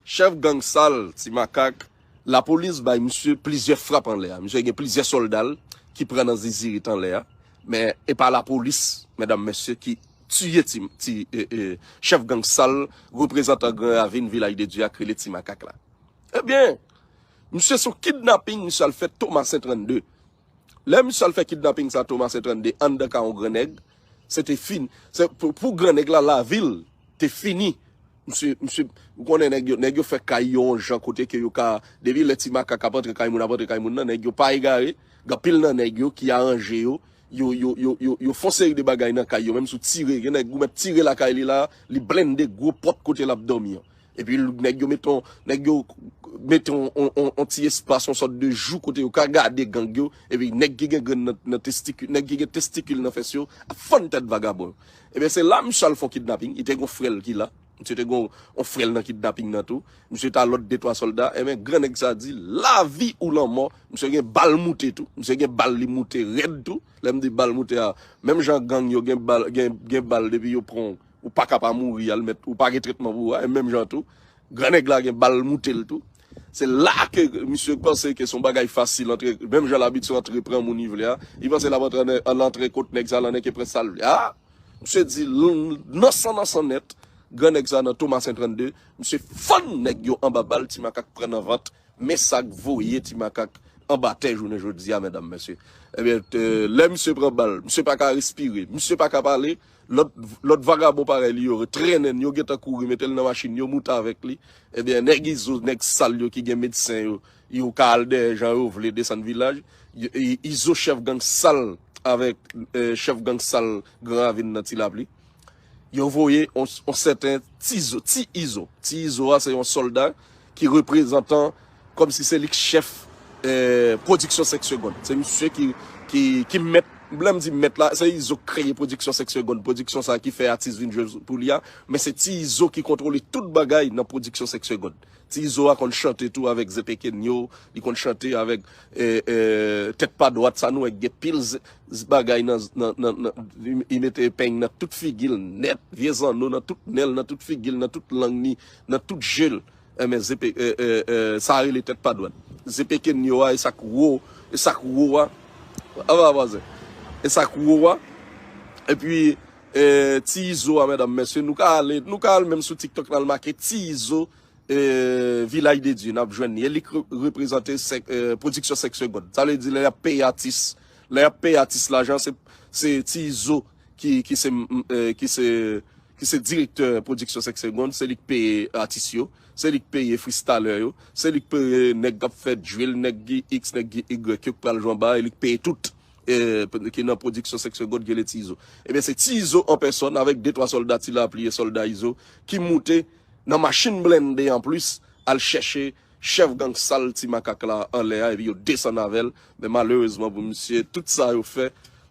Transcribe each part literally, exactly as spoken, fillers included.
Chèf gang sal, Ti Makak, lapolis bay misye plizyè frap anlè a. Misye gen plizyè sòlda l ki pran nan zizirit anlè a. Men e pa lapolis, medam, mesye, ki tiye ti, ti, e, e, chèf gang sal, reprezantan Gran Ravin, Vilaj de Dye a, k rele Ti Makak la. Ebyen, misye sou kidnaping, misye al fè Tomasen trannde. Lè misye al fè kidnaping sa, Tomasen trannde, anndan kay yon gran nèg, se te fin. Se pou, pou gran nèg la, lavi l te fini. Misye, misye, ou konnen nèg yo, nèg yo fè kay yo yon jan kote ke yo ka, depi lè Ti Makak ap antre kay moun, ap antre kay moun nan, nèg yo pa egare, gen anpil nan nèg yo ki aranje yo, yo, yo, yo, yo, yo fè yon seri de bagay nan kay yo, menm si w tire, gen nèg ou mèt tire lakay li la, li blende gwo pòt kote l ap dòmi an. Epi nèg yo mete yon, nèg yo mete yon, yon, yon, yon ti espas, yon sòt de jou kote yo ka gade gang yo, epi nèg ki gen grenn nan, nan testikil, nèg ki gen testikil nan fès yo, ap fann tèt vagabon yo. Ebyen, se la misye al fè yon kidnaping, li te gen yon frè l ki la, misye te gen yon, yon frè l nan kidnaping nan tou, misye t a lòt de twa sòlda, ebyen, gran nèg sa di, lavi ou lanmò, misye gen bal moute tou, misye gen bal li moute rèd tou, lè m di bal moute a, menm jan gang yo gen bal, gen, gen bal depi yo pran w, ou pa ka pa mouri, al mèt, ou pa gen tretman pou ou a, e menm jan tou, gran nèg la gen bal moute l tou. Se la ke misye panse ke se yon bagay fasil antre, menm jan l abitye antre pran moun li vle a, li panse l ap antre, al antre kot nèg sa la, nèg ki pran sa l vle. A! Misye di l-, nan san, nan san nèt, gran nèg sa nan Tomasen trannde, misye fann nèg yo anba bal, Ti Makak pran nan vant, men sa k voye Ti Makak anba tè jounen jodi a, medam, mesye. Ebyen, te, lè misye pran bal, misye pa ka respire, misye pa ka pale, lòt, lòt vagabon parèy li yo trennen l, yo gentan kouri, mete l nan machin, yo moute avèk li. Ebyen, nèg Izo, nèg sal yo ki gen medsen yo, yo ka al dèyè jan yo vle desann vilaj. Yo, I-, Izo chèf gang sal avèk, eh, chèf gang sal Gran Ravin nan Ti Lapli. Yo voye on, on sèten Ti Izo, Ti Izo. Ti Izo a se yon sòlda ki reprezantan, kòmsi se li k chèf, eh, pwodiksyon senk segonn. Se misye ki, ki, ki mèt, lè m di mèt la, se Izo k kreye pwodiksyon senk segonn. Pwodiksyon sa ki fè atis vin jwe pou li a, men se Ti Izo ki kontwole tout bagay nan pwodiksyon senk segonn. Ti Izo a konn chante tou avèk Zepekenyo, li konn chante avèk, eh, eh, Tèt Pa Dwat, sa nou wè gen pil z-, z-, bagay nan, nan, nan, nan, li, li mete peny nan tout figi l nèt, vye zanno nan tout nen l, nan tout figi l, nan tout lang ni, nan tout je l. Enben, Zepe, eh, eh, eh, sa rele Tèt Pa Dwat. Zepekenyo a, e sa k wo, e sa k wo a, ava vazen. E sa k wo a, epi, eh, Ti Izo a, medam, mesye, nou ka ale, nou ka al menm sou TikTok, n al make Ti Izo, eh, Vilaj de Dye, n ap jwenn li. E li k re-, reprezante senk, eh, pwodiksyon senk segonn. Sa vle di, lè y ap peye atis, lè y ap peye atis lajan, se, se Ti Izo ki, ki se, mm, eh, ki se, ki se direktè pwodiksyon senk segonn, se li k peye atis yo, se li k peye freestyler yo, se li k peye nèg k ap fè drill, nèg ki X, nèg ki Y, yo k pral jwe anba, e li k peye tout, eh, ki nan pwodiksyon senk segonn, ki rele Ti Izo. Ebyen, se Ti Izo an pèsòn, avèk de twa sòlda Ti Lapli e sòlda Izo, ki moute nan machin blende anplis, al chèche chèf gang sal Ti Makak la anlè a, epi yo desann avè l. Men malerezman pou misye, tout sa yo fè,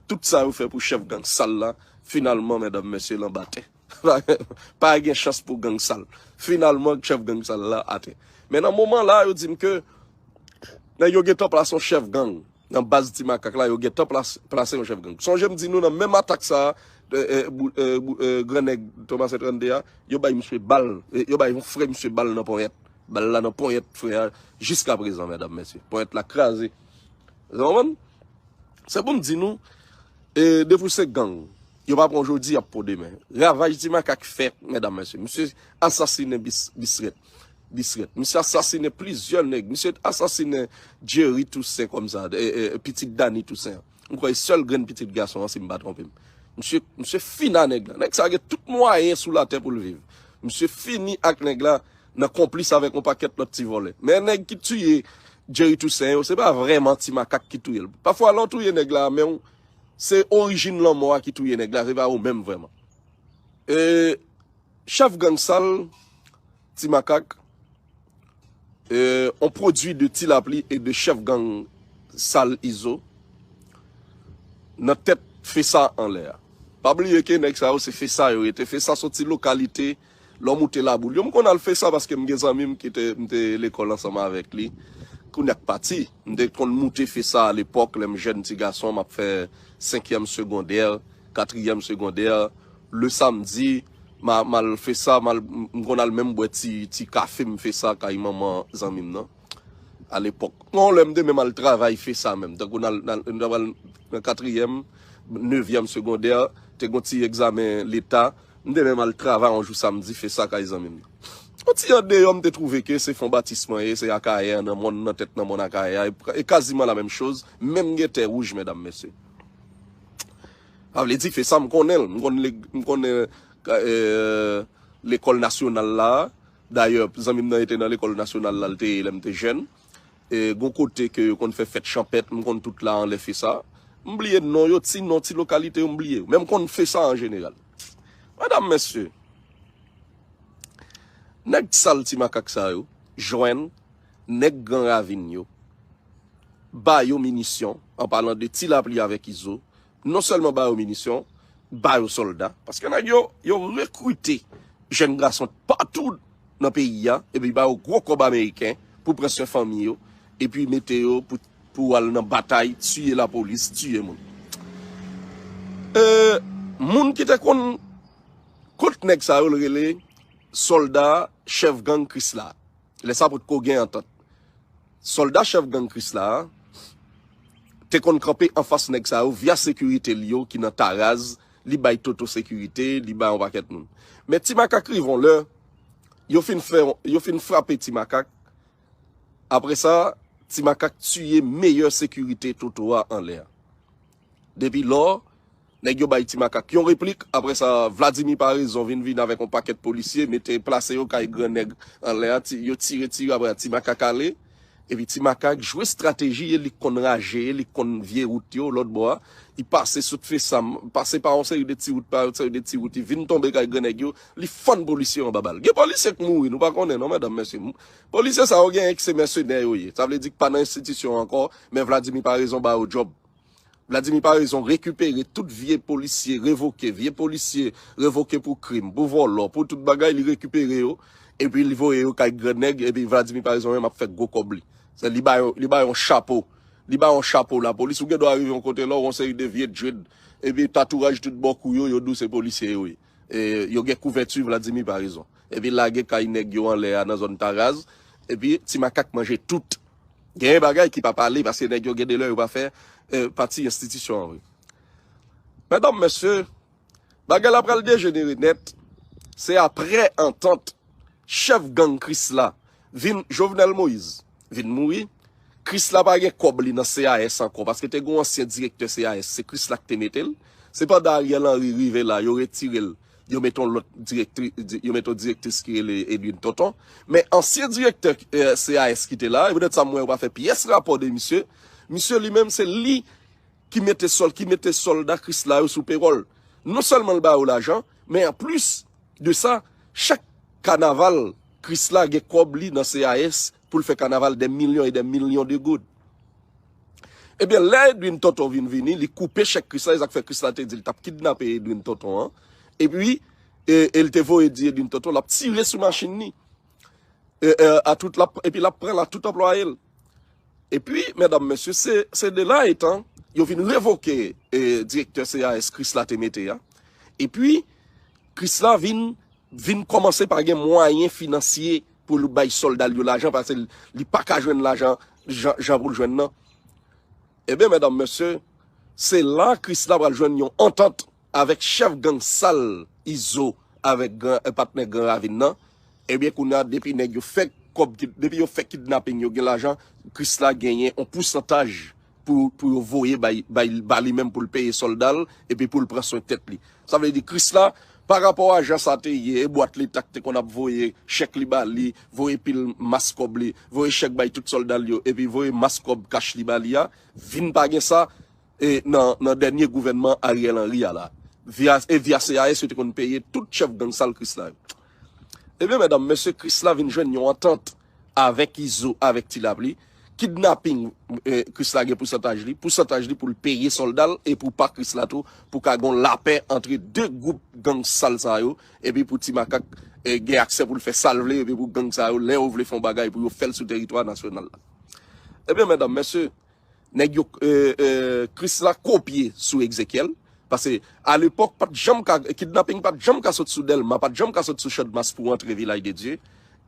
tout sa yo fè pou chèf gang sal la, finalman, medam, mesye, l anba tè. Pa gen chans pou gang sal. Finalman, chèf gang sal la atè. Men nan moman la, yo di m ke nèg yo gentan plase yon chèf gang nan baz Ti Makak la, yo gentan plas-, plase yon chèf gang. Sonje m di nou nan menm atak sa a, eh, eh, bou-, eh, bou-, eh, gran nèg Tomasen trannde a, yo bay misye bal, eh, yo bay yon frè misye bal nan ponyèt. Bal la nan ponyèt frè a, jiskaprezan, medam, mesye. Ponyèt la kraze. Ou konprann? Se pou m di nou, eh, depi w se gang, yo pa pran w jodi, y ap pran w demen. Ravaj Ti Makak fè, medam, mesye. Misye asasinen Bis-, Bisrèt. Bisrèt. Misye asasinen plizyè nèg. Misye asasinen Jerry Toussaint kòmsa, eh, eh, pitit Dany Toussaint an. M kwè e sèl grenn pitit gason an, si m pa twonpe m. Misye, misye fini ak nèg la. Nèg sa gen tout mwayen sou latè pou l viv. Misye fini ak nèg la nan konplis avèk yon pakèt lòt ti vòlè. Men nèg ki tiye Jerry Toussaint yo, se pa vrèman Ti Makak ki touye l. Pafwa, lè w touye nèg la, men w, se orijin lanmò a ki touye nèg la, se pa ou menm vrèman. E, chèf gang sal, Ti Makak, e, on pwodui de Ti Lapli e de chèf gang sal Izo, nan tèt Fesa anlè a. Pa bliye ke nèg sa yo se Fesa yo rete. Fesa se yon ti lokalite, lè w moute Laboul. Yo, m konn al Fesa paske m gen zanmi m ki te, m te lekòl ansanm avèk li. Kounye a k pati, m te konn moute Fesa alepòk, lè m jèn ti gason, m ap fè senkyèm segondè, katriyèm segondè. Le samdi, M a, m al fè sa, m al, m konn al menm bwè ti, ti kafe, m fè sa kay manman zanmi m nan, alepòk. Gon lè m te menm al travay fè sa menm. Tankou nan, nan, nan, nan katriyèm, nevyèm segondè, te gon ti egzamen leta, m te menm al travay yon jou samdi fè sa kay zanmi m nan. Yon ti andeyò, m te twouve ke se fon batis mwen ye, se Akayè, nan mòn, nan tèt nan mòn Akayè, e, e kaziman la menm choz, menm gen tè wouj, medam, mesye. Sa vle di, fè sa, m konnen l, m konnen, m konnen, eh, lekòl nasyonal la. Dayè, zanmi m nan te nan lekòl nasyonal la, l te ye lè m te jèn. E, gon kote ke yo konn fè fèt chanpèt, m konn tout la anlè fè sa. M bliye non yo, ti non, ti lokalite yo, m bliye yo. Men m konn fè sa an jeneral. Medam, mesye, nèg sal ti makak sa yo, jwenn nèg Gran Ravin yo, ba yo minisyon, an palan de Ti Lapli avèk Izo, non sèlman ba yo minisyon, ba yo sòlda, paske nèg yo, yo rekrite jèn gason patou nan peyi a, epi ba yo gwo kòb ameriken pou pran swen fanmi yo, epi mete yo pou, pou al nan batay, tiye lapolis, tiye moun. E, moun ki te konn kot nèg sa yo, l rele sòlda chèf gang Krisla. Lè sa potko gen antant. Sòlda chèf gang Krisla a te konn kanpe anfas nèg sa yo via sekirite li yo ki nan Taraz, li bay Toto sekirite, li bay yon pakèt moun. Men Ti Makak rive yon lè, yo fin fè, yo fin frape Ti Makak. Apre sa, Ti Makak tiye meyè sekirite Toto a anlè a. Depi lò, nèg yo bay Ti Makak yon replik. Apre sa, Vladimir Paraison vin vin avèk yon pakèt polisye, mete plase yo kay gran nèg anlè a, ti, yo tire, tire, apre Ti Makak ale. Epi Ti Makak jwe estrateji, e li konn raje, e li konn vye wout yo, lòt bò a. Li pase sot Fesam, pase pa yon seri de ti wout, pa yon seri de ti wout, li vin tonbe kay gran nèg yo, li fann polisye yo anba bal. Gen polisye k mouri, nou pa konnen non, medam, mesye. Polisye sa yo genyen ki se mèsenè yo ye. Sa vle di k pa nan enstitisyon ankò, men Vladimir Paraison ba yo djòb. Vladimir Paraison rekipere tout vye polisye revoke, vye polisye revoke pou krim, pou vòlò, pou tout bagay, li rekipere yo, epi li voye yo kay gran nèg, epi Vladimir Paraison menm ap fè gwo kòb li. Se li ba yo, li ba yo yon chapo. Li ba yo yon chapo lapolis, ou gen dwa rive yon kote la, ou yon seri de vye dread, epi tatouaj tout bò kou yo, yo di w se polisye yo ye. E, yo gen kouvèti Vladimir Paraison. Epi lage kay nèg yo anlè a nan zòn Taraz, epi Ti Makak manje tout. Genyen bagay ki pa pale, paske nèg yo gen de lè yo pa fè, eh, pati enstitisyon an vre. Medam, mesye, bagay la pral dejenere nèt. Se aprè antant chèf gang Krisla vin Jovenel Moïse vin mouri. Krisla pa gen kòb li nan C A S ankò, paske te gen yon ansyen direktè C A S, se Krisla ki te mete l. Se pandan Ariel Henry rive la, yo retire l, yo mete yon lòt direktri, di- yo mete yon direktris ki rele Edwin Tonton. Men ansyen direktè, eh, C A S ki te la, e poutèt sa m wè yo pa fè pyès rapò de misye. Misye li menm, se li ki mete sòl, ki mete sòlda Krisla yo sou pewòl. Non sèlman l ba yo lajan, men anplis de sa, chak kanaval Krisla gen kòb li nan C A S pou l fè kanaval des millions et des millions de goud. Ebyen, lè Edwin Tonton vin vini, li koupe chèk Krisla, e sa k fè Krisla te di l t ap kidnape Edwin Tonton an. Epi, e, e l te voye di Edwin Tonton l ap tire sou machin li. E, e, a tout l ap, epi l ap pran l a tout anplwaye l. Epi, medam, mesye, se, se de la etan, yo vin revoke, e, direktè C A S Krisla te mete a. Epi, Krisla vin, vin kòmanse pa gen mwayen finansye pou l bay sòlda l yo lajan, paske l- li pa ka jwenn lajan jan, jan pou l jwenn nan. Ebyen, medam, mesye, se la Krisla pral jwenn yon antant avèk chèf gang sal Izo avèk gran, eh, patnè Gran Ravin nan. Ebyen, kounye a, depi nèg yo fè kòb, depi yo fè kidnaping, yo gen lajan, Krisla genyen yon pousantaj pou, pou yo voye bay, bay, ba li menm pou l peye sòlda l, epi pou l pran swen tèt li. Sa vle di, Krisla, pa rapò a jan sa te ye, e bwat leta k te konn ap voye chèk li ba li, voye pil mas kòb li, voye chèk bay tout sòlda l yo, epi voye mas kòb kach li ba li a, vin pa gen sa, e nan, nan dènye gouvènman Ariel Henry a la. Via, e via C A S, yo te konn peye tout chèf gang sal Krisla yo. Ebyen, medam, mesye, Krisla vin jwenn yon antant avèk Izo, avèk Ti Lapli. Kidnaping, e, Krisla gen pousantaj li, pousantaj li pou l peye sòlda l e pou pa Krisla tou, pou ka gon lapè antre de gwoup gang sal sa yo, epi pou Ti Makak, e, gen aksè pou l fè sa l vle, epi pou gang sa yo, lè yo vle fè yon bagay, pou yo fè l sou teritwa nasyonal la. Ebyen, medam, mesye, nèg yo, e, e, Krisla kopye sou Egzekyèl, Paske alepòk, pa t janm ka, kidnaping pa t janm ka sot sou Dèlma, pa t janm ka sot sou Channmas pou antre Vilaj de Dye.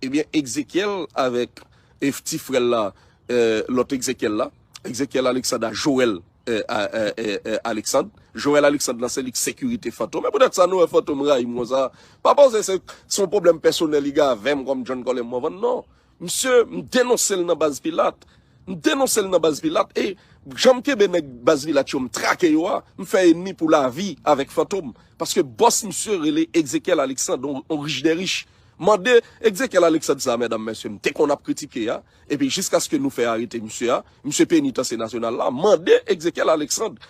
Ebyen, Ezekyèl avèk e, ti frè l la, e, lòt Ezekyèl la, Ezekyèl Alexandre a Joël e, a, e, e, e, Alexandre. Joël Alexandre lan se li k sekirite Fantom. E poutèt sa nou wè Fantom rayi m konsa. Pa panse se se yon pwoblèm pèsonèl li gen avè m kòm John Colem Morvan, non. Misye, m denonse l nan baz Pilat. M denonse l nan baz Pilat. E jan m kenbe nèg baz Pilat yo, m trake yo a, m fè enmi pou lavi avèk Fantom. Paske bòs misye rele Ezekyèl Alexandre, on, on rich dè rich. Mande Ezekyèl Alexandre sa, medam, mesye, m te konn ap kritike a. Epi jiskaske nou fè arete misye a, misye penitansye nasyonal la, mande Ezekyèl Alexandre.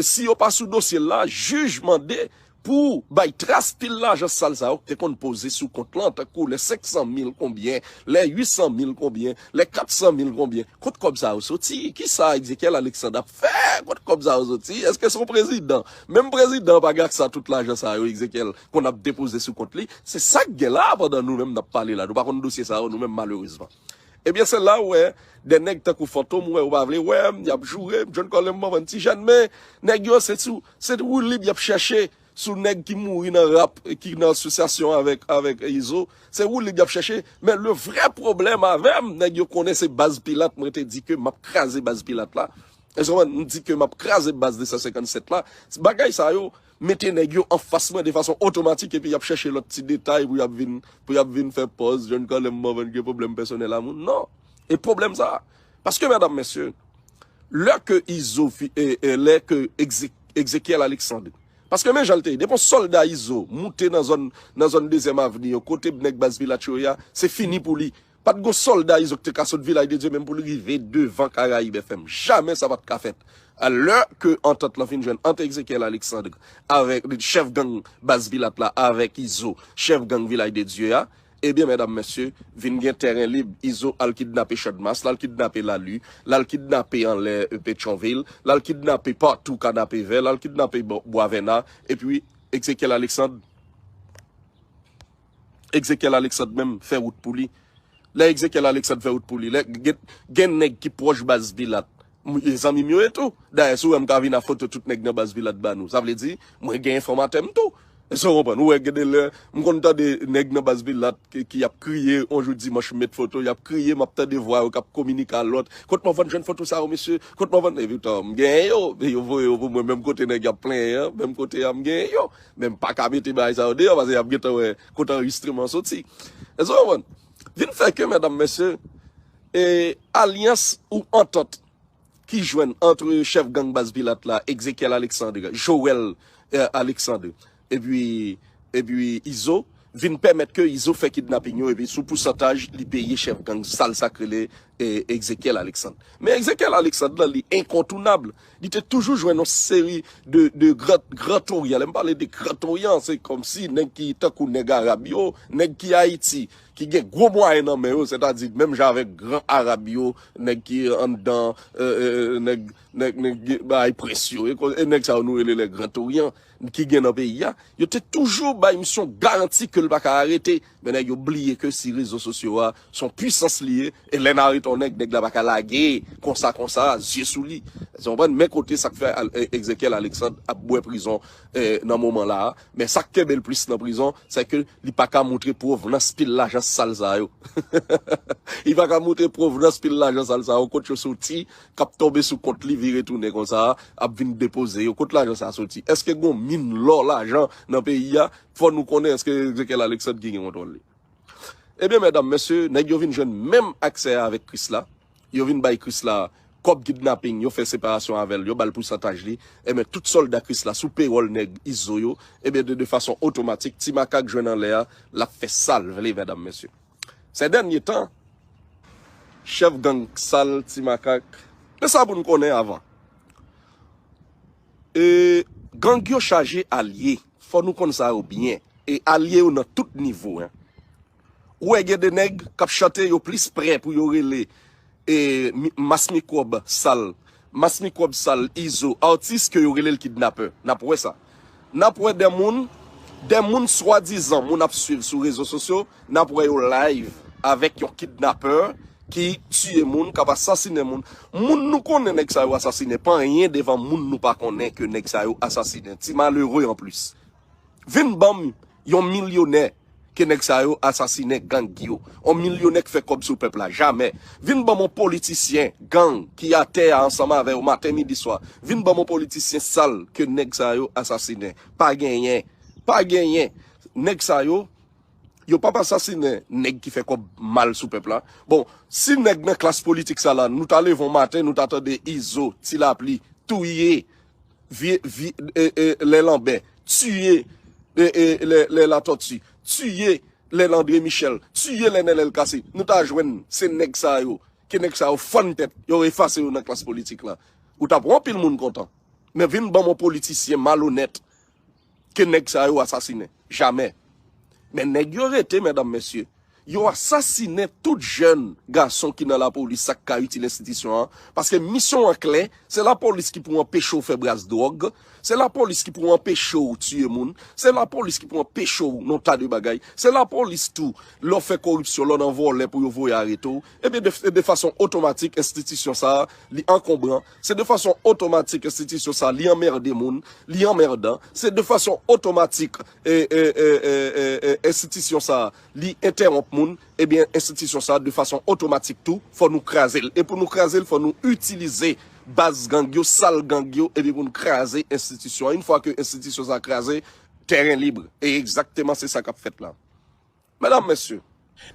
Si yo pa sou dosye l la, jij mande pou bay tras pil lajan sal sa yo ki te konn poze sou kont lan, tankou lè senk san mil konbyen, lè uit san mil konbyen, lè kat san mil konbyen. Kot kòb sa yo soti? Kisa Ezekyèl Alexandre ap fè? Kot kòb sa yo soti? Èske se yon prezidan? Menm prezidan pa gen akse a tout lajan sa yo, Ezekyèl konn ap depoze sou kont li. Se sa k gen la pandan nou menm n ap pale la. Nou pa konn dosye sa yo, nou menm, malerezman. Ebyen, se la ou wè de nèg tankou Fantom, ou wè, ou pa vle wè m, y ap joure m, John Colem Morvan ti jèn, men nèg yo se sou, se woulib y ap chèche sou nèg ki mouri nan rap, ki nan asosyasyon avèk, avèk Izo. Se woulib y ap chèche, men le vrè pwoblèm avè m, nèg yo konnen se baz Pilat, mwen te di ke m ap kraze baz Pilat la. Èske w konprann? M di ke m ap kraze baz de san senkann sèt la. Bagay sa yo mete nèg yo anfas mwen de fason otomatik epi y ap chèche lòt ti detay pou y ap vin, pou y ap vin fè pòz John Colem Morvan gen pwoblèm pèsonèl a moun. Non. E pwoblèm sa. Paske, medam, mesye, lè ke Izo, fi- e, e, lè ke Egze- Ezekiel Alexandre, paske men jan l te ye, depi yon sòlda Izo moute nan zòn, nan zòn Dezyèm Avni, yon kote nèg baz Pilat yo ye a, se fini pou li. Pa t gon sòlda Izo ki te ka sot Vilaj de Dye menm pou l rive devan Karayib F M. Jamè sa pa t ka fèt. Lè ke antant lan fin jwenn ant Ezekiel Alexandre avèk chèf gang baz Pilat la, avèk Izo, chèf gang Vilaj de Dye a, ebyen, medam, mesye, vin gen tèren lib. Izo al kidnape Channmas, l al kidnape Lali, l al kidnape anlè, e, Petyonvil, l al kidnape patou Kanapevè, l al kidnape Bò- Bwavèna, epi Ezekiel Alexandre, Ezekiel Alexandre menm fè wout pou li. Lè Ezekiel Alexandre fè wout pou li, lè gen, gen nèg ki pwòch baz Pilat, m- e zanmi m yo ye tou. Dayè, si w wè m ka vin a foto tout nèg nan baz Pilat ba nou. Sa vle di, mwen gen enfòmatè m tou. Èske w konprann? Ou wè, gen de lè, m konn tande nèg nan baz Pilat ki, ki ap kriye, yon jou dimanch, m met foto, y ap kriye, m ap tande vwa yo k ap kominike a lòt. Kot Morvan jwenn foto sa yo, mesye? Kot Morvan? Epi tan, m genyen yo. Yo voye yo pou mwen, menm kote nèg y ap plenyen an, menm kote a, m genyen yo. Men m pa ka mete bagay sa yo deyò, paske y ap gentan wè kote anrejistreman an soti. Èske w konprann? Vin fè ke, medam, mesye, e, alyans ou antant ki jwenn ant chèf gang baz Pilat la, Ezekiel Alexandre, Joël, e, Alexandre, epi, epi Izo, vin pèmèt ke Izo fè kidnaping yo, epi sou pousantaj, li peye chèf gang sal sa k rele, e, Ezekiel Alexandre. Men Ezekiel Alexandre la, li enkontounab. Li te toujou jwenn yon seri de, de gran, gran toryan. Lè m pale de gran toryan, se kòmsi nèg ki tankou nèg Arab yo, nèg ki Ayiti, ki gen gwo mwayen nan men yo, sètadi menm jan avèk gran Arab yo, nèg ki anndan, e, e, e, nèg, nèg, nèg bagay prens yo, e, e nèg sa yo nou rele lè gran toryan, ki gen nan peyi a, yo te toujou bay misye yon garanti ke l pa ka arete. Men nèg yo bliye ke si rezo sosyo a, se yon pwisans li ye, e lè n arete yon nèg, nèg la pa ka lage konsa, konsa, zye sou li. Èske w konprann? Men kote sa k fè Al- e- Ezekiel Alexandre ap bwè prizon, e, nan moman la a. Men sa k kenbe l plis nan prizon, se ke li pa ka montre pwovnans pil lajan sal sa yo. Li pa ka montre pwovnans pil lajan sal sa yo, kot yo soti, k ap tonbe sou kont li, vire tounen konsa, ap vin depoze yo. Kot lajan sa soti? Èske gon min lò lajan nan peyi a? Fò nou konnen èske Ezekiel Alexandre ki gen kontwòl li. Ebyen, medam, mesye, nèg yo vin jwenn menm aksè a avèk Krisla. Yo vin bay Krisla kòb kidnaping, yo fè separasyon avè l, yo ba l pousantaj li. Ebyen, tout sòlda Krisla sou pewòl nèg Izo yo, ebyen, de, de fason otomatik, Ti Makak jwenn anlè a, l ap fè sa l vle, medam, mesye. Sè dènye tan, chèf gang sal Ti Makak, men sa pou n konnen avan. E, gang yo chaje alye. Fò nou konn sa yo byen. E alye yo nan tout nivo, en. Ou wè gen de nèg k ap chante yo plis prè pou yo rele, e, mi- Mas Mikwòb Sal, Mas Mikwòb Sal Izo, atis ke yo rele l kidnapè. N ap wè sa. N ap wè de moun, de moun swadizan moun ap swiv sou rezo sosyo, n ap wè yo live avèk yon kidnapè ki tiye moun, k ap asasinen moun. Moun nou konnen nèg sa yo asasinen, pa anyen devan moun nou pa konnen ke nèg sa yo asasinen. Ti malere anplis. Vin ban m yon milyonè ke nèg sa yo asasinen gang yo. Yon milyonè k fè kòb sou pèp la, jamè. Vin ban m yon politisyen gang ki atè a ansanm avè yo maten, midi, swa. Vin ban m yon politisyen sal ke nèg sa yo asasinen. Pa genyen. Pa genyen. Nèg sa yo, yo p ap asasinen nèg ki fè kòb mal sou pèp la. Bon, si nèg nan klas politik sa la, nou ta leve yon maten, nou ta tande Izo, Ti Lapli, touye, vye, vye, e, e, Lè Lanbè, tiye, e, e, Lè, Lè Latòti, tiye, Lè Landre Michèl, tiye, Lè Nènèl Kase, nou ta jwenn se nèg sa yo, ke nèg sa yo fann tèt, yo efase yo nan klas politik la. Ou t ap wè anpil moun kontan. Men vin ban m yon politisyen malonèt ke nèg sa yo asasinen. Jamè. Men nèg yo rete, medam, mesye. Yo asasinen tout jèn gason ki nan lapolis, sa k ka itil enstitisyon an. Paske misyon an klè, se lapolis ki pou anpeche w fè bras dwòg, se lapolis ki pou anpeche w tiye moun, se lapolis ki pou anpeche w nan yon ta de bagay, se lapolis tou, lè w fè koripsyon, lè w nan vòlè pou yo voye arete w. Ebyen, de, de fason otomatik, enstitisyon sa a, li ankonbran. Se de fason otomatik, enstitisyon sa a, li anmède moun, li anmèdan. Se de fason otomatik, e, e, enstitisyon sa a, li entèwonp moun, ebyen, enstitisyon sa a, de fason otomatik tou, fò nou kraze l. E pou nou kraze l, fò nou itilize baz gang yo, sal gang yo, epi pou nou kraze enstitisyon an. Yon fwa ke enstitisyon sa a kraze, tèren lib. E egzakteman se sa k ap fèt la. Medam, mesye.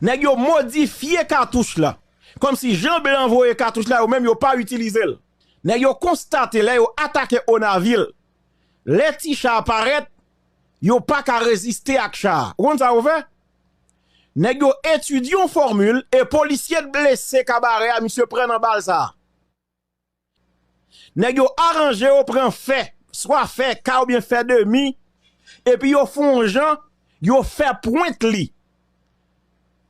Nèg yo modifye katouch la. Kòmsi jan blan voye katouch la, yo menm yo pa itilize l. Nèg yo konstate lè yo atake Onavil, lè ti cha a parèt, yo pa ka reziste ak cha a. Ou konn sa yo fè? Nèg yo etidye yon fòmil e polisye t blese Kabarè a, misye pran nan bal sa a. Nèg yo aranje yo pran fè, swa fè ka oubyen fè demi, epi yo fè yon jan, yo fè pwent li.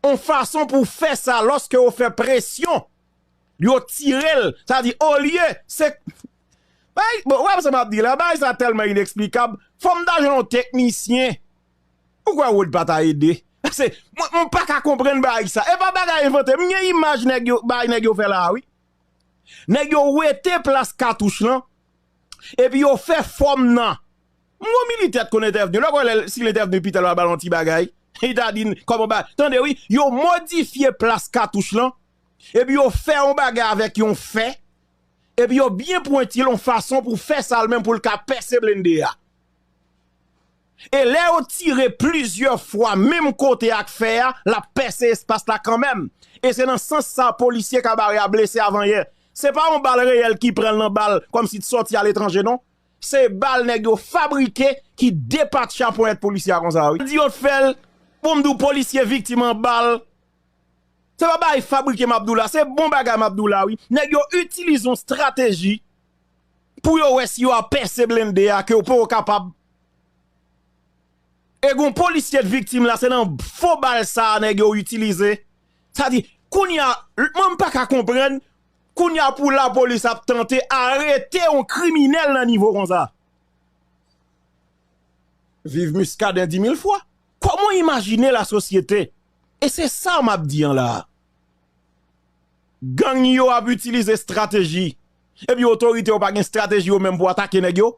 Yon fason pou fè sa, lòske yo fè presyon, yo tire l, sa di, olye, se, bay, bon, ou wè sa m ap di la, bagay sa tèlman ineksplikab, fò m ta jwenn yon teknisyen. Ou kwè Rod pa ta ede? Se, mwen, mwen pa ka konprann bagay sa. E pa bagay envante. M gen imaj nèg yo, bagay nèg yo fè la a, wi. Nèg yo wete plas katouch lan, epi yo fè fòm nan. M wè militè t konn entèvni. Lè w wè lè, si l entèvni pita l va ba l yon ti bagay. Li ta di n kòman ba. Tande wi, yo modifye plas katouch lan, epi yo fè yon bagay avèk yon fè, epi yo byen pwenti l yon fason pou fè sa l menm pou l ka pèse blende a. E lè yo tire plizyè fwa menm kote ak fè a, l ap pèse espas la kanmenm. E se nan sans sa polisye Kabarè a blese avanyè. Se pa yon bal reyèl ki pran l nan bal kòmsi t sòti aletranje non. Se bal nèg yo fabrike ki depatche a ponyèt polisye a konsa wi. Di yo t fè l, bon m di w polisye viktim an bal. Se pa bagay fabrike m ap di w la, se bon bagay m ap di w la wi. Nèg yo itilize yon estrateji pou yo wè si yo ap pèse blende a ke yo poko kapab. E gon polisye t viktim la, se nan fo bal sa a nèg yo itilize. Sa di, kounye a, mwen m pa ka konprann, kounye a pou lapolis ap tante arete yon kriminèl nan nivo konsa. Viv Muscadin di mil fwa. Kòman w imajine lasosyete? E se sa m ap di an la a. Gang yo ap itilize estrateji. Epi otorite yo pa gen estrateji yo menm pou atake nèg yo.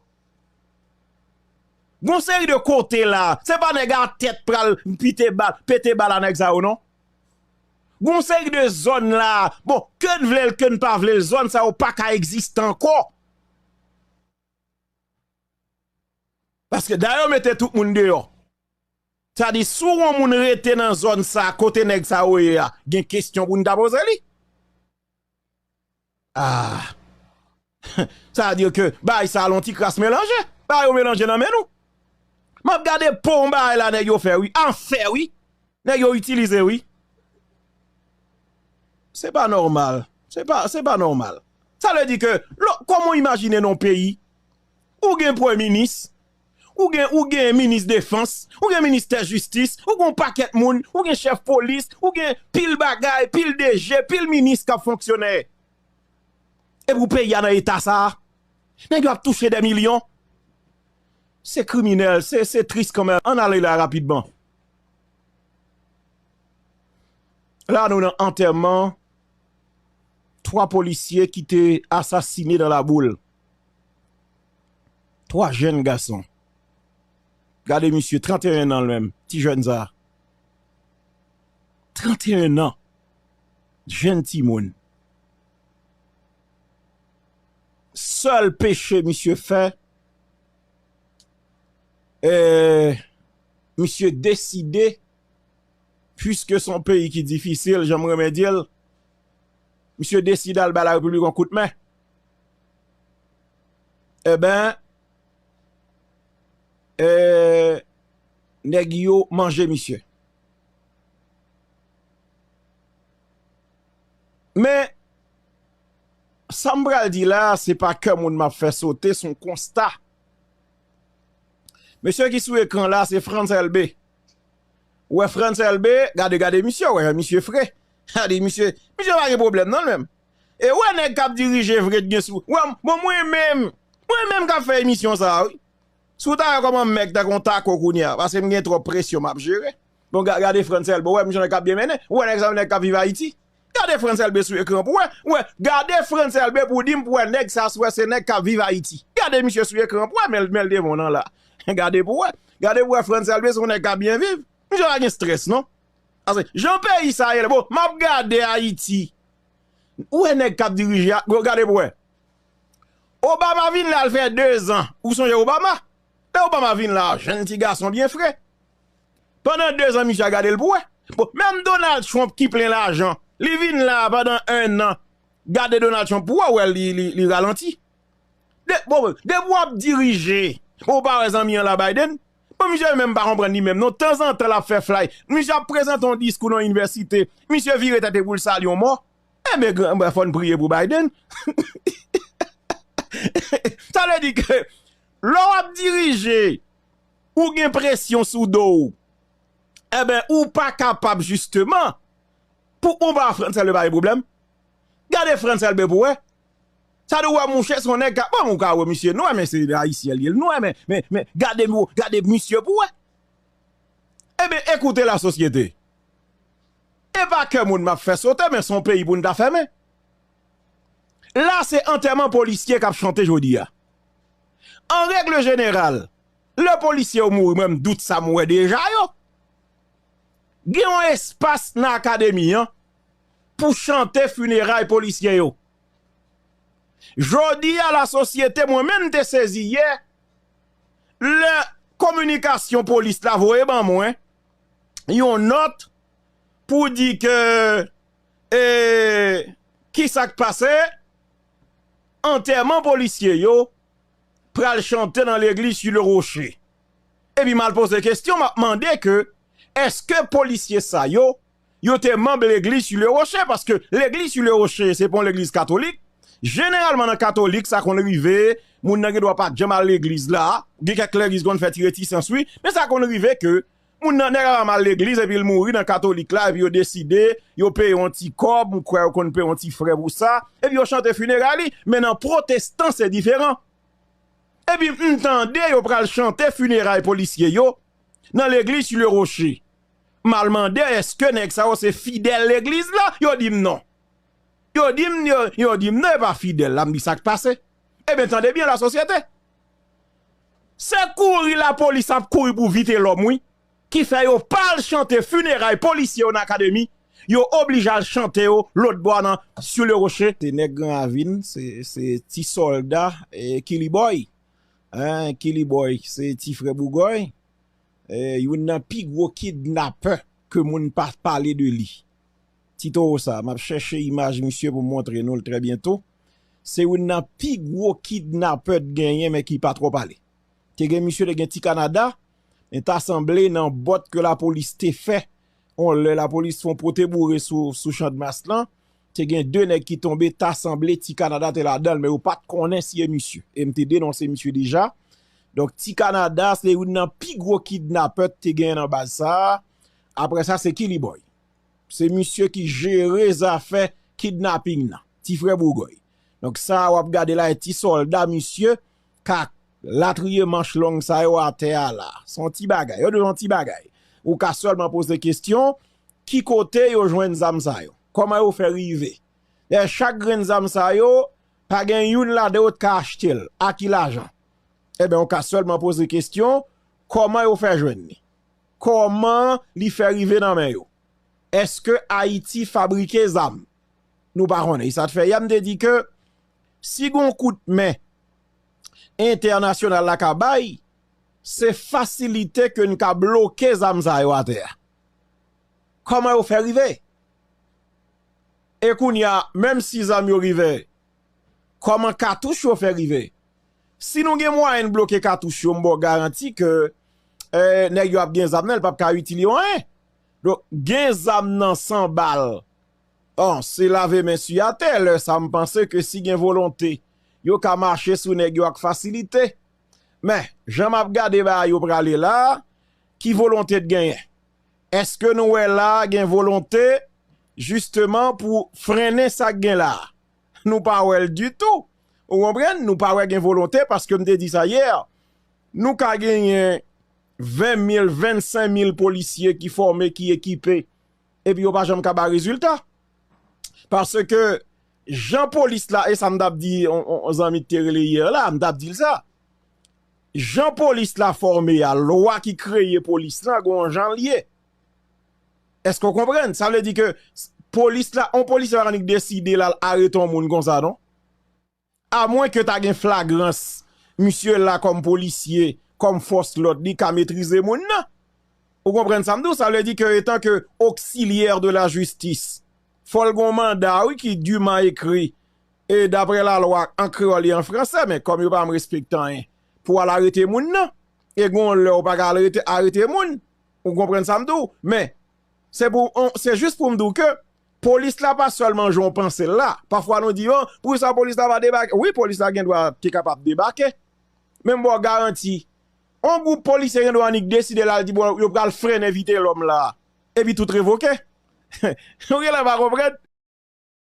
Gon seri de kote la, se pa nèg a tèt pral pite bal, pete bal a nèg sa yo non. Gon seri de zòn la, bon, ke n vle l, ke n pa vle l, zòn sa yo pa ka egziste ankò. Paske dayè yo mete tout moun deyò. Sa di, si w wè yon moun rete nan zòn sa, kote nèg sa yo ye a, gen kesyon pou n ta poze li. Ah. Sa vle di ke bagay sa a l yon ti kras melanje. Bagay yo melanje nan men nou. M ap gade po yon bagay la nèg yo fè wi. Afè wi. Nèg yo itilize wi. Se pa nòmal. Se pa, se pa nòmal. Sa vle di ke, lò, kòman w imajine nan yon peyi, ou gen premye minis, ou gen, ou gen minis defans, ou gen ministè jistis, ou gen yon pakèt moun, ou gen chèf polis, ou gen pil bagay, pil D G, pil minis k ap fonksyone. Epi peyi a nan eta sa a. Nèg yo ap touche dè milyon. Se kriminèl, se, se tris kanmenm. Ann ale la rapidman. La nou nan antèman twa polisye ki te asasine nan Laboul. Twa jèn gason. Gade misye, trannteyen an l menm, ti jèn sa. Trannteyen an. Jèn timoun. Sèl peche misye fè, eh, misye deside, piske se yon peyi ki difisil, jan m remedye l, misye deside al bay Larepiblik yon kout men. Enben, eh, nèg yo manje misye. Men, sa m pral di la, se pa kè moun m ap fè sote, se yon konsta. Mesye ki sou ekran la, se Frantz Elbé. Ou wè Frantz Elbé, gade, gade misye, ou wè misye fre. Gade misye, misye pa gen pwoblèm non l menm. E ou wè nèg k ap dirije vre t gen sou. Ou wè, bon, mwen menm, mwen menm k ap fè emisyon sa a, wi. Si w ta wè kòman m mèg tankou yon tako kounye a, paske m gen twòp presyon m ap jere. Bon, ga-, gade Frantz Elbé, ou wè misye nèg k ap byen mennen, ou wè nèg sa yo nèg k ap viv Ayiti. Gade Frantz Elbé sou ekran pou wè, ou wè, gade Frantz Elbé pou w di m pou wè nèg sa a si w wè se nèg k ap viv Ayiti. Gade misye sou ekran pou wè, men l, men l devan w nan la. Gade pou wè. Gade pou wè Frantz Elbé se yon nèg k ap byen viv. Misye pa gen strès non. Paske jan peyi sa ye la, bon, m ap gade Ayiti. Ou wè nèg k ap dirije a, gade pou wè. Obama vin la, l fè dezan. Ou sonje Obama? Lè Obama vin la, jèn ti gason byen fre. Pandan dezan, misye a gade l pou wè. Bon, menm Donald Trump ki plen lajan, li vin la pandan ennan. Gade Donald Trump pou wè, wè li, li, li ralanti. De, bon, depi w ap dirije, ou pa wè zanmi an la, Biden? Bon, misye menm pa konprann li menm non. Tanzantan, l ap fè fly. Misye ap prezante yon diskou nan yon inivèsite. Misye vire tèt li pou l salye yon mò. Enben, gran, enben, fò n priye pou Biden. Sa vle di ke lè w ap dirije, ou gen presyon sou do w. Enben, ou pa kapab jisteman pou, bon, ba Frantz Elbé pa gen pwoblèm. Gade Frantz Elbé pou wè. Sa di w wè mouche se yon nèg ka, bon, ou ka wè misye nwè, men se ayisyen li ye, l nwè, men, men, men gade, gade misye pou wè. Enben, ekoute lasosyete. E pa kè moun m ap fè sote, men se yon peyi pou n ta fèmen. La, se antèman polisye k ap chante jodi a. An règle jeneral, lè polisye yo mouri, mwen, m dout sa m wè deja yo. Gen yon espas nan akademi an pou chante fineray polisye yo. Jodi a, lasosyete, mwen menm, m te sezi yè, lè kominikasyon polis la voye ban mwen yon nòt pou di ke, e, ki sa k pase, antèman polisye yo pral chante nan legliz Sur le Rocher. Epi m al poze kesyon, m ap mande ke, èske polisye sa yo, yo te manm legliz Sur le Rocher? Paske legliz Sur le Rocher, se pa yon legliz katolik. Jeneralman, nan katolik, sa konn rive, moun nan gen dwa pa t janm al legliz la. Gen kèk legliz konn fè ti retisans, wi. Men sa konn rive ke moun nan, nèg la pa mal legliz, epi l mouri nan katolik la, epi yo deside, yo peye yon ti kòb, m kwè yo konn peye yon ti frè pou sa, epi yo chante fineray li. Men nan pwotestan, se diferan. Epi m tande yo pral chante fineray polisye yo nan legliz Sur le Rocher. M al mande, èske nèg sa yo se fidèl legliz la? Yo di m non. Yo di m, yo, yo di m non, e pa fidèl la. M di sa k pase. Ebyen, tande byen, lasosyete. Se kouri lapolis ap kouri pou vite lòm, wi, ki fè yo pa al chante fineray polisye yo nan akademi, yo oblije al chante yo lòt bò a nan Sur le Rocher. Se nèg Gran Ravin, se, se ti sòlda, e, Killy Boy. Hein, Killy Boy, se ti frè Bougòy. E, youn nan pi gwo kidnapè ke moun pa pale de li. Ti towo sa, m ap chèche imaj misye pou m montre nou l trè byento. Se youn nan pi gwo kidnapè t genyen, men ki pa twò pale. Te gen misye, te gen Ti Kanada, men ta sanble nan bòt ke lapolis te fè. On lè lapolis fè on pote boure sou, sou Channmas lan, te gen de nèg ki tonbe, ta sanble Ti Kanada te ladan l, men yo pa t konnen si e misye. E m te denonse misye deja. Donk, Ti Kanada, se youn nan pi gwo kidnapè te genyen nan baz sa a. Apre sa, se Killy Boy. Se misye ki jere zafè kidnaping nan. Ti frè Bougòy. Donk, sa a w ap gade la, e ti sòlda, misye, ka latriye manch long sa yo atè a la. Se yon ti bagay. Yo di yon ti bagay. Ou ka sèlman poze kesyon, ki kote yo jwenn zam sa yo? Kòman yo fè rive? Dayè, chak grenn zam sa yo, pa gen youn ladan yo t ka achte l. A ki lajan? Ebyen, ou ka sèlman poze kesyon, kòman yo fè jwenn li? Kòman li fè rive nan men yo? Èske Ayiti fabrike zam? Nou pa konnen. E sa t fè yè m te di ke si gon kout men entènasyonal la ka bay, se fasilite ke n ka bloke zam sa yo atè a. Kòman yo fè rive? E kounye a, menm si zam yo rive, kòman katouch yo fè rive? Si nou gen mwayen n bloke katouch yo, m ba w garanti ke eh, nèg yo ap gen zam nan, l p ap ka itil yo anyen. Donk, gen zam nan san bal. Bon, se lave men sou atè, lè sa m panse ke si gen volonte, yo ka mache sou nèg yo ak fasilite. Men, jan m ap gade bagay yo prale la, ki volonte t genyen? Èske nou wè la gen volonte, jisteman, pou frennen sa k gen la? Nou pa wè l ditou. Ou konprann? Nou pa wè gen volonte, paske m te di sa yè. Nou ka genyen ven mil, vennsenk mil polisye ki fòme, ki ekipe, epi yo pa janm ka bay rezilta. Paske jan polis la, e sa m t ap di on, on, on zanmi ki te rele yè la, m t ap di l sa. Jan polis la fòme a, lwa ki kreye polis la, gon jan l ye. Èske w konprann? Sa vle di ke s- polis la, on polisye pa annik deside l al arete on moun konsa, non. Amwen ke ta gen flagrans, misye la kòm polisye, kòm fòs lòd, li ka metrize moun nan. Ou konprann sa m di w? Sa vle di ke etan ke auxiliaire de la justice, fò l gon manda, wi, ki diman ekri, e daprè lalwa, an kreyòl e an fransè, men kòm yo pa janm respekte anyen, pou w al arete moun nan, e gon lè ou pa ka al arete, arete moun, ou konprann sa m di w? Men, se pou, on- se jis pou m di w ke polis la pa sèlman jan w panse l la. Pafwa nou di, bon, poukisa polis la pa debake? Wi, polis la gen dwa te kapab debake. Men m ba w garanti, on gwoup polisye gen dwa annik deside l al di, bon, yo pral frennen Vitelhomme la, epi tout revoke. Nou genlè pa konprann.